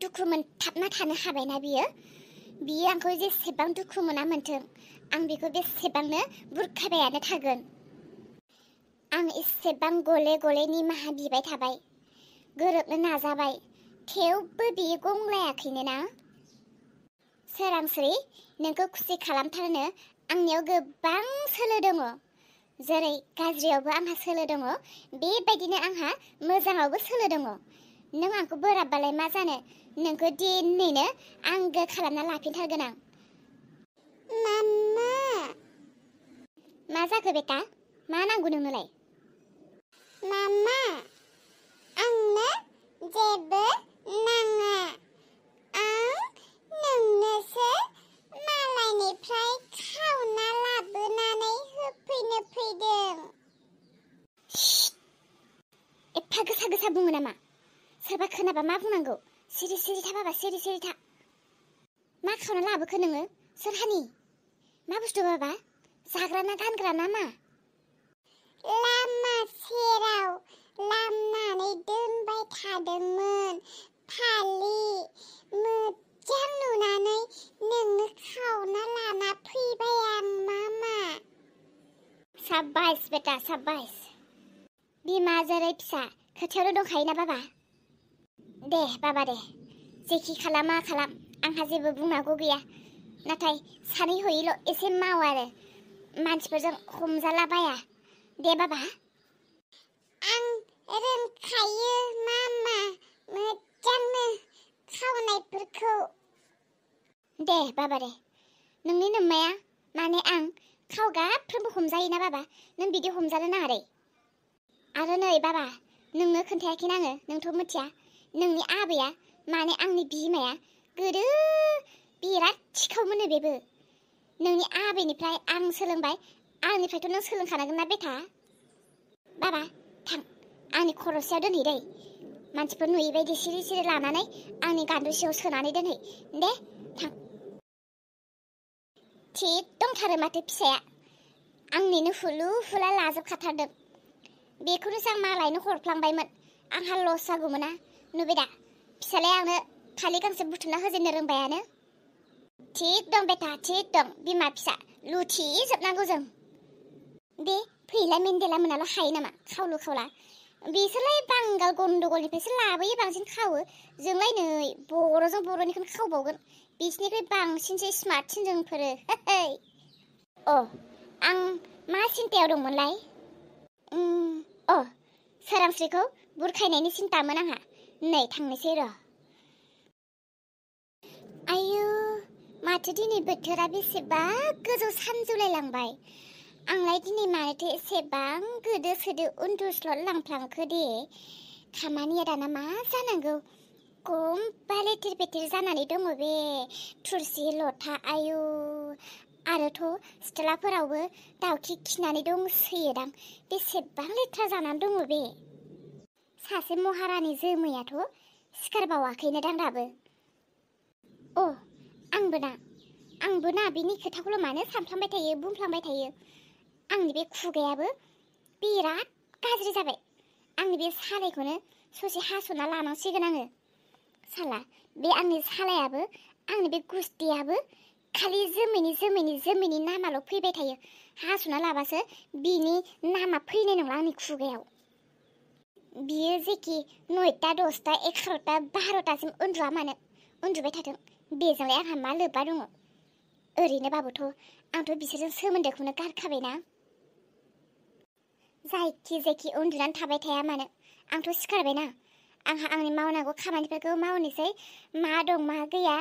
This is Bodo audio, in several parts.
दुखु मोनथाबना थानो हाबायना बियो आंखौ जेसेबां दुखु मोना मोनथों आं बेखौ बेसेबांनो बुरखायबायानो थागोन। आं एसेबां गले गले निमाहा बिबाय थाबाय, गोरोबनो नाजाबाय, थेवबो बियो गंग्लायाखैनो ना। सोरांस्रि, नोंखौ खुसि खालामथारनो आंनियाव गोबां सोलो दङ। जेरै गाज्रियावबो आंहा सोलो दङ, बेबायदिनो आंहा मोजाङावबो सोलो दङ। नों आंखौ बोराबबालाय मा जानो, नोंखौ दिनैनो आंगो खालामना लाफिनथारगोन आं। माम्मा। मा जाखो बेटा? मा नांगौ नोंनोलाय? माम्मा, आंनो जेबो नाङा। आं नोंनोसो मालायनिफ्राय खावना लाबोनानै होफैनो फैदों। एफा गोसा गोसा बुङो नामा? सोरबा खोनाबा मा बुंनांगौ? सिरि सिरि था बाबा, सिरि सिरि था। मा खावना लाबोखो नोङो? सोरहानि? मा बुस्थु बाबा? जाग्रा ना गानग्रा ना मा? लामा सेराव लामनानै दोनबाय थादोंमोन। फालि मोजां नुनानै नोंनो खावना लाना फैबाय आं मामा। साबायस बेटा, साबायस। बिमा जेरै फिसा खोथायावनो दंखायोना बाबा। दे बाबा दे, जेखि खालामा खालाम, आंहा जेबो बुंनांगौ गैया। नाथाय सानै हयैल' एसे माव आरो, मानसिफोरजों हमजालाबाया। दे बाबा। आं रोंखायो मामा, मोजांनो खावनायफोरखौ। दे बाबा दे, नोंनि नोम्माया माने आं खावगाफ्रोमबो हमजायोना बाबा, नों बिदि हमजानो नाङा दे। आरो नै बाबा, नोंनो खोन्थायाखैना आङो, नोंथ' मिथिया। नोंनि आबैया माने आंनि बिमाया गोदो बिराद थिखावमोननो बेबो। नोंनि आबैनिफ्राय आं सोलोंबाय, आंनिफ्रायथ' नों सोलोंखानांगोन ना बेटा। बाबा थां, आंनि खर'सायाव दोनहै दै। मानसिफोर नुयै बायदि सिरि सिरि लानानै आंनि गान्दु सिङाव सोनानै दोनहै दे, थां। थिग दंथारो माथो फिसाया, आंनिनो हुलु हुला लाजोबखाथारदों। बेखौनोसो आं मालायनो हरफ्लांबायमोन, आंहा लस जागौमोना। नुबाय दा, फिसालाया आंनो फालि गांसे बुथुमना होजेननो रोंबायानो। थिग दं बेटा, थिग दं। बिमा फिसा लुथिजोबनांगौ जों। दे फैला मेन्देला मोनाल' हायो नामा खावलु खावला? बिसोरलाय बांगाल गन्दगलनिफ्रायसो लाबोयो बांसिन खावो। जोंलाय नै बर'जों बर'निखौनो खावबावगोन। बिसिनिख्रुइ बांसिनसो स्मार्टसिन जोंफोरो। अ, आं मा सिन्थायाव दंमोनलाय? सोरांस्रिखौ बुरखायनायनि सिन्थामोन आंहा। नै थांनोसै र'। आयु, माथो दिनै बोथोरा बेसेबा गोजौ सानजौलायलांबाय। आंलाय दिनै मानोथो एसेबां गोदो सोदो उन्दुस्लद लांफ्लांखो दे। खामानिया दाना मा जानांगौ? गम्बा लेथेर फेथेर जानानै दङ बे थुरसि लथा। आयु, आरोथ' सिथ्लाफोरावबो दाउखि खिनानै दंसोयोदां। बेसेबां लेथ्रा जानानै दङ बे। सासे महारानि जोमैयाथ' सिखारबावाखैनो दां दाबो। आंबो ना बिनि खोथाखौल' मानो सानफ्लांबाय थायो, बुंफ्लांबाय थायो। आंनि बे खुगायाबो बिराद गाज्रि जाबाय। आंनि बे सालायखौनो ससे हास'ना लानांसिगोन आङो। साला, बे आंनि सालायाबो, आंनि बे गुस्थियाबो खालि जोमैनि नामाल' फैबाय थायो। हास'ना लाबासो बिनि नामा फैनाय नंला आंनि खुगायाव। बियो जेखि 9टा 10टा 11टा 12टासिम उन्दुआ मानो, उन्दुबाय थाथों। बेजोंलाय आंहा मा लोब्बा दङ? ओरैनोबाबोथ' आंथ' बिसोरजों सोमोन्दोखौनो गारखाबायना। जायखि उन्दुनानै थाबाय थाया मानो, आंथ' सिखारबायना। आंहा आंनि मावनांगौ खामानिफोरखौ मावनोसै, मा दं मा गैया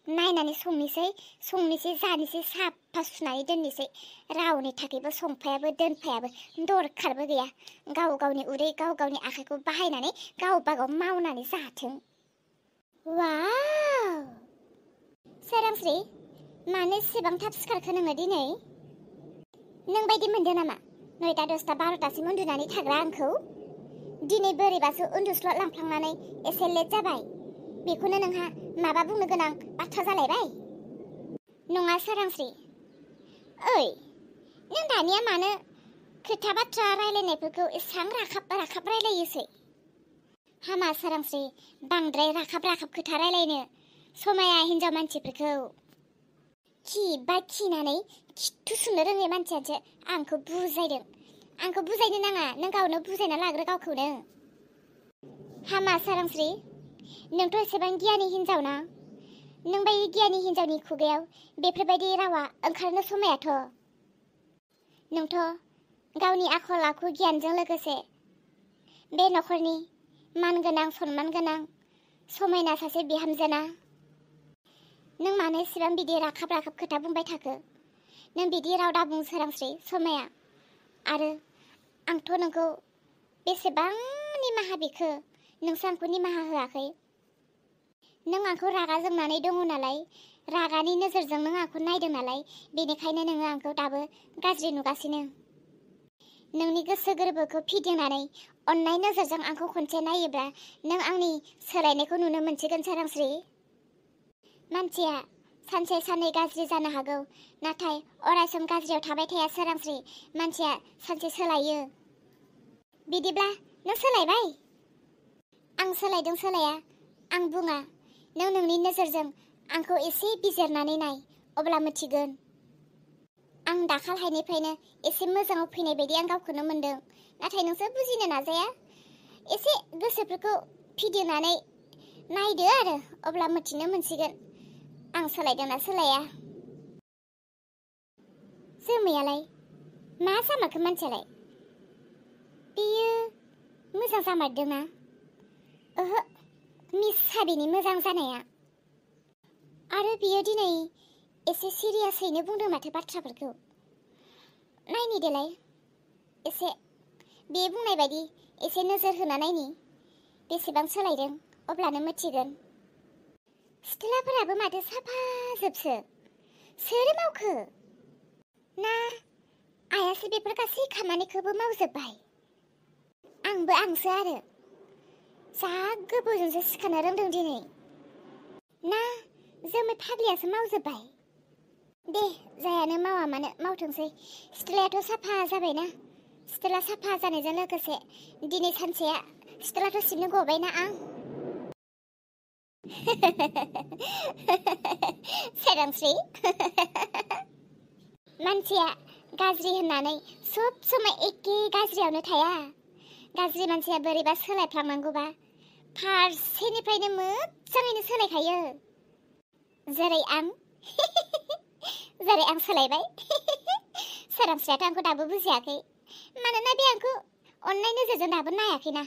नायनानै संनोसै, जानोसै, साफा सुनानै दोननोसै। रावनि थाखायबो संफायाबो दोनफायाबो दरखारबो गैया। गाव गावनि उदै, गाव गावनि आखाइखौ बाहायनानै गावबागाव मावनानै जाथों। वाव! सोरांस्रि, मानो एसेबां थाब सिखारखो नोङो दिनै? नों बायदि मोनदों नामा 9टा 10टा 12टासिम उन्दुनानै थाग्रा आंखौ? दिनै बोरैबासो उन्दुस्लद लांफ्लांनानै एसे लेट जाबाय। बेखौनो नोंहा माबा बुंनो गोनां बाथ्रा जालायबाय? नङा सोरांस्रि। ओइ, नों दानिया मानो खोथा बाथ्रा रायलायनायफोरखौ एसां राखाब रायलायोसै? हामा सोरांस्रि, बांद्राय राखाब खोथा रायलायनो समाया हिन्जाव मानसिफोरखौ। खिबा खिनानै खिथु सुनो रोङै मानसियासो आंखौ बुजायदों। आंखौ बुजायनो नाङा, नों गावनो बुजायना लाग्रो गावखौनो। हामा सोरांस्रि, नोंथ' एसेबां गियानि हिन्जाव ना? नों बायदि गियानि हिन्जावनि खुगायाव बेफोरबायदि रावा ओंखारनो समायाथ'। नोंथ' गावनि आखल आखु गियानजों लोगोसे बे न'खरनि मानगोनां सनमान गोनां समायना सासे बिहामजोना। नों मानो एसेबां बिदि राखाब खोथा बुंबाय थाखो? नों बिदि राव दा बुं सोरांस्रि, समाया। आरो आंथ' नोंखौ बेसेबां निमाहा बिखो, नोंसो आंखौ निमाहा होआखै। नों आंखौ रागा जोंनानै दङ नालाय, रागानि नोजोरजों नों आंखौ नायदों नालाय, बेनिखायनो नोङो आंखौ दाबो गाज्रि नुगासिनो। नोंनि गोसो गोरबोखौ फिदिंनानै अननाय नोजोरजों आंखौ खनसे नायोब्ला नों आंनि सोलायनायखौ नुनो मोनसिगोन सोरांस्रि। मानसिया सानसे साननै गाज्रि जानो हागौ, नाथाय अरायसम गाज्रियाव थाबाय थाया सोरांस्रि। मानसिया सानसे सोलायो। बिदिब्ला नों सोलायबाय? आं सोलायदों सोलाया आं बुङा। नों नोंनि नोजोरजों आंखौ एसे बिजिरनानै नाय, अब्ला मिथिगोन। आं दाखालहायनिफ्रायनो एसे मोजाङाव फैनाय बायदि आं गावखौनो मोनदों, नाथाय नोंसो बुजिनो नाजाया। एसे गोसोफोरखौ फिदिंनानै नायदो आरो अब्ला मिथिनो मोनसिगोन आं सोलायदोंना सोलाया। जोमैयालाय मा जामारखो मानसियालाय? बेयो मोजां जामारदोंना? ओहो, मिसा बेनि मोजां जानाया। आरो बियो दिनै एसे सिरियासैनो बुंदों माथो बाथ्राफोरखौ। नायनि देलाय एसे, बे बुंनाय बायदि एसे नोजोर होना नायनि बेसेबां सोलायदों, अब्लानो मिथिगोन। सिथ्लाफोराबो माथो साफा जोबसो। सोर मावखो? ना आइयासो बेफोर गासै खामानिखौबो मावजोब्बाय? आंसो आरो जा गोबावजोंसो सिखारनो रोंदों दिनै। ना जोमै फाग्लियासो मावजोब्बाय? दे जायानो मावा मानो मावथोंसै, सिथ्लायाथ' साफा जाबायना। सिथ्ला साफा जानायजों लोगोसे दिनै सानसेया सिथ्लाथ' सिबनो गबायना आं। सोरांस्रि, मानसिया गाज्रि होननानै सब समय एखे गाज्रियावनो थाया। गाज्रि मानसिया बोरैबा सोलायफ्लांनांगौबा फारसेनिफ्रायनो मोजाङैनो सोलायखायो। जेरै आं सोलायबाय। सोरांस्रियाथ' आंखौ दाबो बुजियाखै, मानोना बे आंखौ अननाय नोजोरजों दाबो नायाखैना।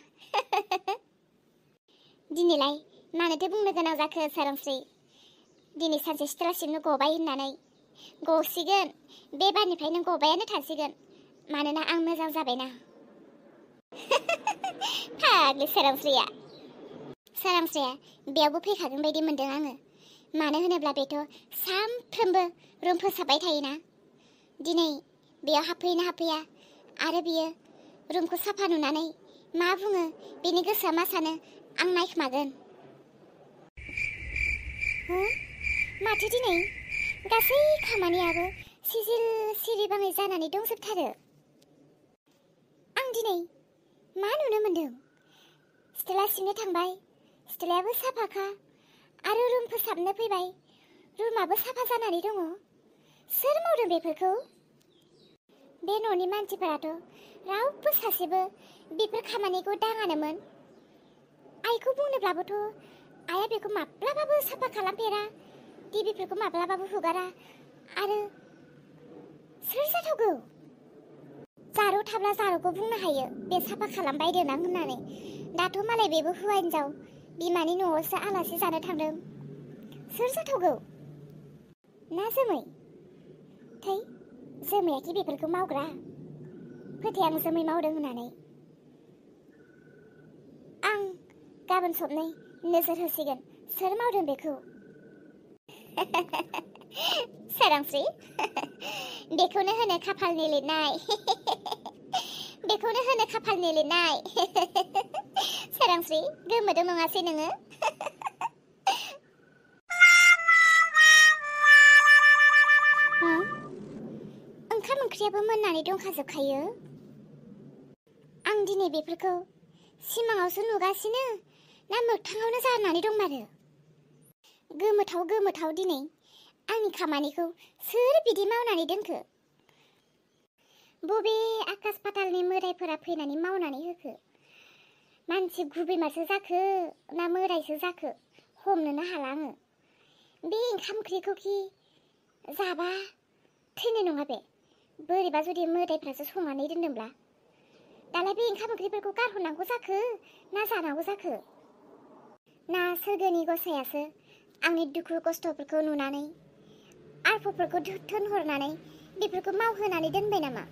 दिनैलाय मानोथो बुंनो गोनां जाखो सोरांस्रि? दिनै सानसे सिथ्ला सिबनो गबाय होननानै। गसिगोन, बे बारनिफ्राय नों गबायानो थासिगोन, मानोना आं मोजां जाबायना। फाग्लि सोरांस्रिया बेयावबो फैखागोन बायदि मोनदों आङो। मानो होनोब्ला बेथ' सानफ्रोमबो रुम फोसाबबाय थायोना। दिनै बेयाव हाबफैना हाबफैया, आरो बियो रुमखौ साफा नुनानै मा बुङो, बेनि गोसोआ मा सानो आं नायखोमागोन। माथो दिनै गासै खामानियाबो सिजिल सिरिबाङै जानानै दंजोबथारो। आं दिनै मा नुनो मोनदों? सिथ्ला सिबनो थांबाय, सिथ्लायाबो साफाखा, आरो रुम फोसाबनो फैबाय, रुमाबो साफा जानानै दङ। सोर मावदों बेफोरखौ? बे न'नि मानसिफोराथ' रावबो सासेबो बेफोर खामानिखौ दाङानोमोन। आइखौ बुंनोब्लाबोथ' आइया बेखौ माब्लाबाबो साफा खालामफेरा, टिभिफोरखौ माब्लाबाबो हुगारा। आरो सोर जाथावगौ? जारौ थाब्ला जारौखौ बुंनो हायो, बे साफा खालामबाय देनां होननानै। दाथ' मालाय बेबो हौवा हिनजाव बिमानि न'आवसो आलासि जानो थांदों। सोर जाथावगौ? ना जोमै? थै, जोमैयाखि बेफोरखौ मावग्रा? फोथाय आं जोमै मावदों होननानै। आं गाबोन सबनै नोजोर होसिगोन सोर मावदों बेखौ। सोरांस्रि, बेखौनो होनो खाफालनि लिरनाय। बेखौनो होनो खाफालनि लिरनाय। सोरांस्रि, गोमोदों नङासै नोङो? ओंखाम ओंख्रियाबो मोननानै दंखाजोबखायो। आं दिनै बेफोरखौ सिमाङावसो नुगासिनो ना मोगथाङावनो जानानै दंमारो? गोमोथाव दिनै आंनि खामानिखौ सोर बिदि मावनानै दोनखो? बबे आकाश पातालनि मोदायफोरा फैनानै मावनानै होखो? मानसि गुबैमासो जाखो ना मोदायसो जाखो हमनोनो हाला आङो। बे ओंखाम ओंख्रिखौखि जाबा थैनाय नङा बे, बोरैबा जुदि मोदायफ्रासो संनानै दोनदोंब्ला। दालाय बे ओंखाम ओंख्रिफोरखौ गारहरनांगौ जाखो ना जानांगौ जाखो? ना सोरगोनि गसायासो आंनि दुखु खस्थ'फोरखौ नुनानै आरफोरखौ थोनहरनानै बेफोरखौ मावहोनानै दोनबाय नामा?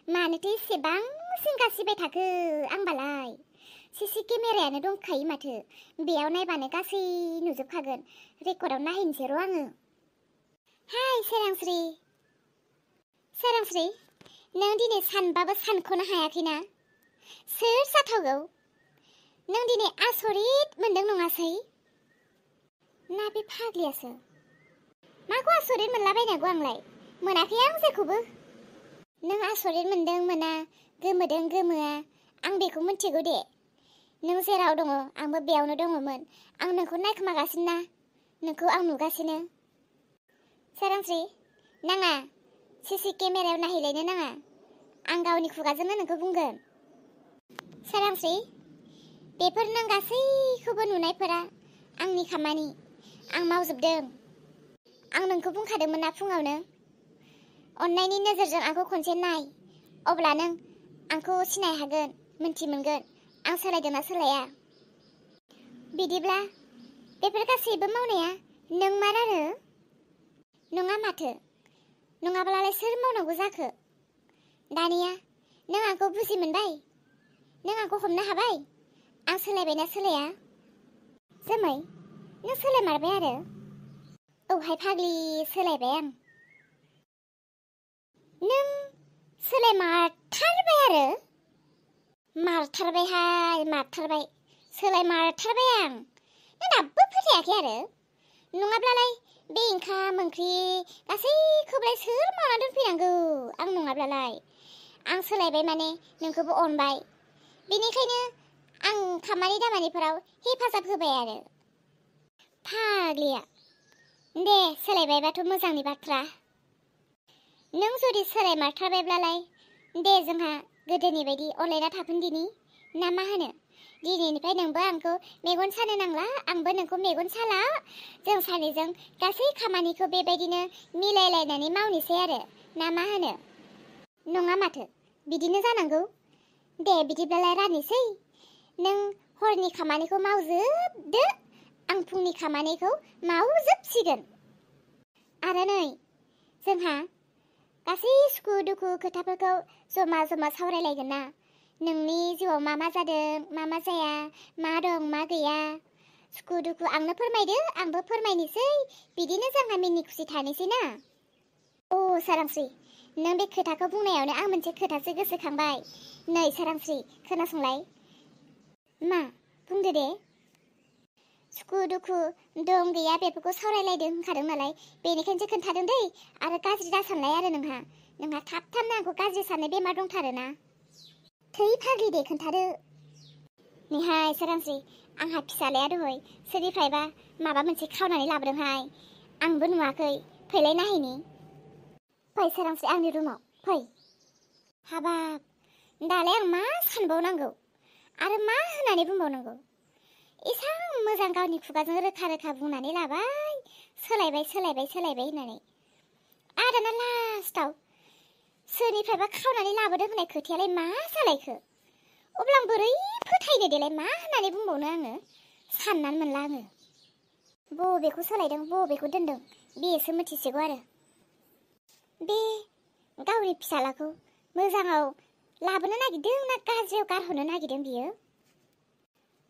मानोथो एसेबां सिंगा सिबाय थाखो आंबालाय? सीसी केमेरायानो दंखायो माथो, बेयाव नायबानो गासै नुजोबखागोन। रेकर्डआव नायहैनोसै र' आङो। हाय सोरांस्रि, सोरांस्रि, नों दिनै सानबाबो सानख'नो हायाखैना? सोर जाथावगौ? नों दिनै आसरित मोनदों नङासै? ना बे फाग्लियासो? माखौ आसरित मोनलाबायनांगौ आंलाय? मोनाखै आं जेखौबो। नों आसरित मोनदों मोना, गोमोदों गोमोआ, आं बेखौ मिथिगौ दे। नों जेराव दङ आंबो बेयावनो दङमोन। आं नोंखौ नायखोमागासिनो ना, नोंखौ आं नुगासिनो। सोरांस्रि, नाङा, सीसी केमेरायाव नायहैलायनो नाङा। आं गावनि खुगाजोंनो नोंखौ बुंगोन। सोरांस्रि, बेफोर नों गासैखौबो नुनायफोरा आंनि खामानि, आं मावजोबदों। आं नोंखौ बुंखादोंमोन ना फुङावनो। अन्नायनि नोजोरजों आंखौ खनसे नाय, अब्ला नों आंखौ सिनाय हागोन, मिन्थि मोनगोन आं सोलायदोंना सोलाया। बिदिब्ला बेफोर गासैबो मावनाया नोंमार आरो? नङा माथो, नङाब्लालाय सोर मावनांगौ जाखो? दानिया नों आंखौ बुजि मोनबाय? नों आंखौ हमनो हाबाय? आं सोलायबायना सोलाया? जोमै, नों सोलायमारबाय आरो? औहाय फाग्लि, सोलायबाय आं। नों सोलायमारथारबाय आरो? मारथारबायहाय, मारथारबाय, सोलायमारथारबाय आं। नों दाबो फोथायाखै आरो? नङाब्लालाय बे ओंखाम ओंख्रि गासैखौबोलाय सोर मावना दोनफैनांगौ आं नङाब्लालाय? आं सोलायबाय माने नोंखौबो अनबाय, बेनिखायनो आं खामानि दामानिफोराव हेफाजाब होबाय आरो। फाग्लिया, दे सोलायबायबाथ' मोजांनि बाथ्रा। नों जुदि सोलायमारथारबायब्लालाय दे जोंहा गोदोनि बायदि अनलायना थाफिनदिनि, ना मा होनो? दिनैनिफ्राय नोंबो आंखौ मेगन सानो नांला, आंबो नोंखौ मेगन साला। जों सानैजों गासै खामानिखौ बेबायदिनो मिलायलायनानै मावनोसै आरो, ना मा होनो? नङा माथो, बिदिनो जानांगौ। दे बिदिब्लालाय राननोसै। नों हरनि खामानिखौ मावजोबदो, आं फुंनि खामानिखौ मावजोबसिगोन। आरो नै जोंहा गासै सुखु दुखु खोथाफोरखौ जमा जमा सावरायलायगोन ना? नोंनि जिउआव मा मा जादों, मा मा जाया, मा दं मा गैया, सुखु दुखु आंनो फोरमायदो, आंबो फोरमायनोसै। बिदिनो जोंहा मिनि खुसि थानोसै ना? सोरांस्रि, नों बे खोथाखौ बुंनायावनो आं मोनसे खोथासो गोसोखांबाय। नै सोरांस्रि, खोनासंलाय। मा? बुंदो दे। सुखु दुखु दं गैया बेफोरखौ सावरायलायदों होनखादों नालाय, बेनिखायनोसो खोन्थादों दै। आरो गाज्रि दासानलाय आरो नोंहा थाब थाबनो आंखौ गाज्रि साननाय बेमार दंथारोना? थै फाग्लि दे खोन्थादो। नैहाय सोरांस्रि, आंहा फिसालाया दहय सोरनिफ्रायबा माबा मोनसे खावनानै लाबोदोंहाय। आंबो नुवाखै, फैलाय नायहैनि। फै सोरांस्रि, आंनि रुमाव फै। हाबाब, दालाय आं मा सानबावनांगौ आरो मा होननानै बुंबावनांगौ? एसां मोजां गावनि खुगाजों रोखा रोखा बुंनानै लाबाय, सोलायबाय सोलायबाय सोलायबाय होननानै। आरो दाना लास्टाव सोरनिफ्रायबा खावनानै लाबोदों होननाय खोथायालाय मा जालायखो? अब्ला आं बोरै फोथायनो देलाय, मा होननानै बुंबावनो आङो? साननानै मोनला आङो। बबेखौ सोलायदों बबेखौ दोनदों बेसो मिथिसिगौ आरो। बे गावनि फिसालाखौ मोजाङाव लाबोनो नागिरदों ना गाज्रियाव गारहरनो नागिरदों बियो?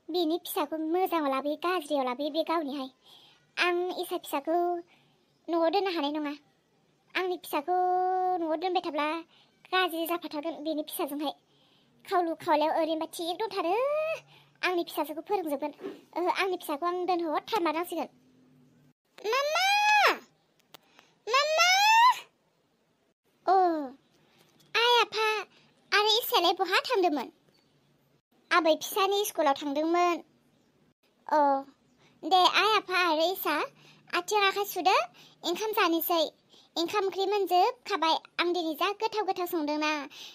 बिनि फिसाखौ मोजाङाव लाबोयो गाज्रियाव लाबोयो बे गावनिहाय। आं इसा फिसाखौ न'आव दोननो हानाय नङा। आंनि फिसाखौ न'आव दोनबाय थाब्ला गाज्रि जाफाथारगोन बेनि फिसाजोंहाय। खावलु खावलायाव ओरैनोबा थिग दंथारो, आंनि फिसाजोखौ फोरोंजोबगोन। आंनि फिसाखौ आं दोनहरथारमारनांसिगोन। मामा, मामा, आइ आफा आरो इसोर आबैयालाय बहा थांदोंमोन? आबै फिसानि स्कुलाव थांदोंमोन। अ दे आइ आफा आरो इसा आथिं आखाइ सुदो, ओंखाम जानोसै। ओंखाम ओंख्रि मोनजोबखाबाय। आं दिनै जा गोथाव गोथाव संदोंना,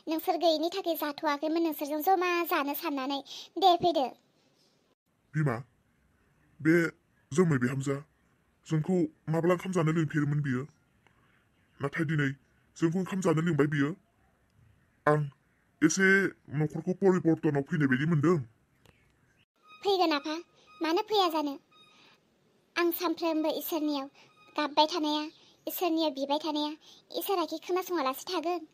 नोंसोर गैयिनि थाखाय जाथ'वाखैमोन नोंसोरजों जमा जानो साननानै। दे फैदो। बिमा, बे जोमै बिहामजोआ जोंखौ माब्ला ओंखाम जानो लिंफेरोमोन बियो? नाथाय दिनै जोंखौ ओंखाम जानो लिंबाय बियो। आं एसे न'खरखौ परिबर्तनाव फैनाय बायदि मोनदों। फैगोन आफा, मानो फैया जानो? आं सानफ्रोमबो इसोरनियाव गाबबाय थानाया, इसोरनियाव बिबाय थानाया, इसोराखि खोनासङालासे थागोन?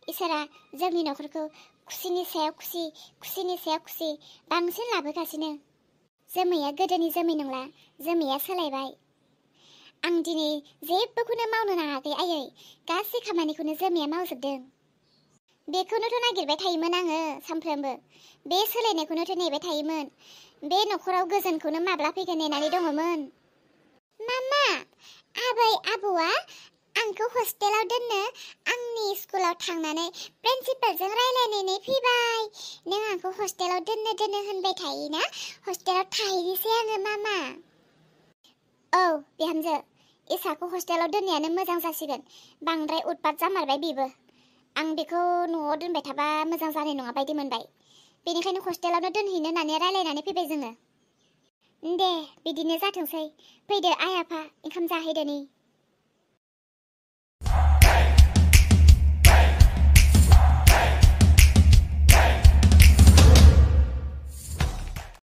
इसोरा जोंनि न'खरखौ खुसिनि सायाव खुसि, खुसिनि सायाव खुसि बांसिन लाबोगासिनो। जोमैया गोदोनि जोमै नंला, जोमैया सोलायबाय। आं दिनै जेबोखौनो मावनो नाङाखै आयै, गासै खामानिखौनो जोमैया मावजोबदों। बेखौनोथ' नागिरबाय थायोमोन आङो सानफ्रोमबो, बे सोलायनायखौनोथ' नेबाय थायोमोन, बे न'खराव गोजोनखौनो माब्ला फैगोन नेनानै दङमोन। मामा, आबै आबौआ आंखौ हस्टेलाव दोननो आंनि स्कुलाव थांनानै प्रिन्सिपालजों रायलायनानै फैबाय। नों आंखौ हस्टेलाव दोननो होनबाय थायोना, हस्टेलाव थाहैनोसै आङो मामा। औ बिहामजो, इसाखौ हस्टेलाव दोननायानो मोजां जासिगोन। बांद्राय उतपात जामारबाय बेबो। आं बेखौ न'आव दोनबाय थाबा मोजां जानाय नङा बायदि मोनबाय। बेनिखायनो हस्टेलावनो दोनहैनो होननानै रायलायनानै फैबाय जोङो। दे बिदिनो जाथोंसै। फैदो आइ आफा, ओंखाम जाहैदो नै।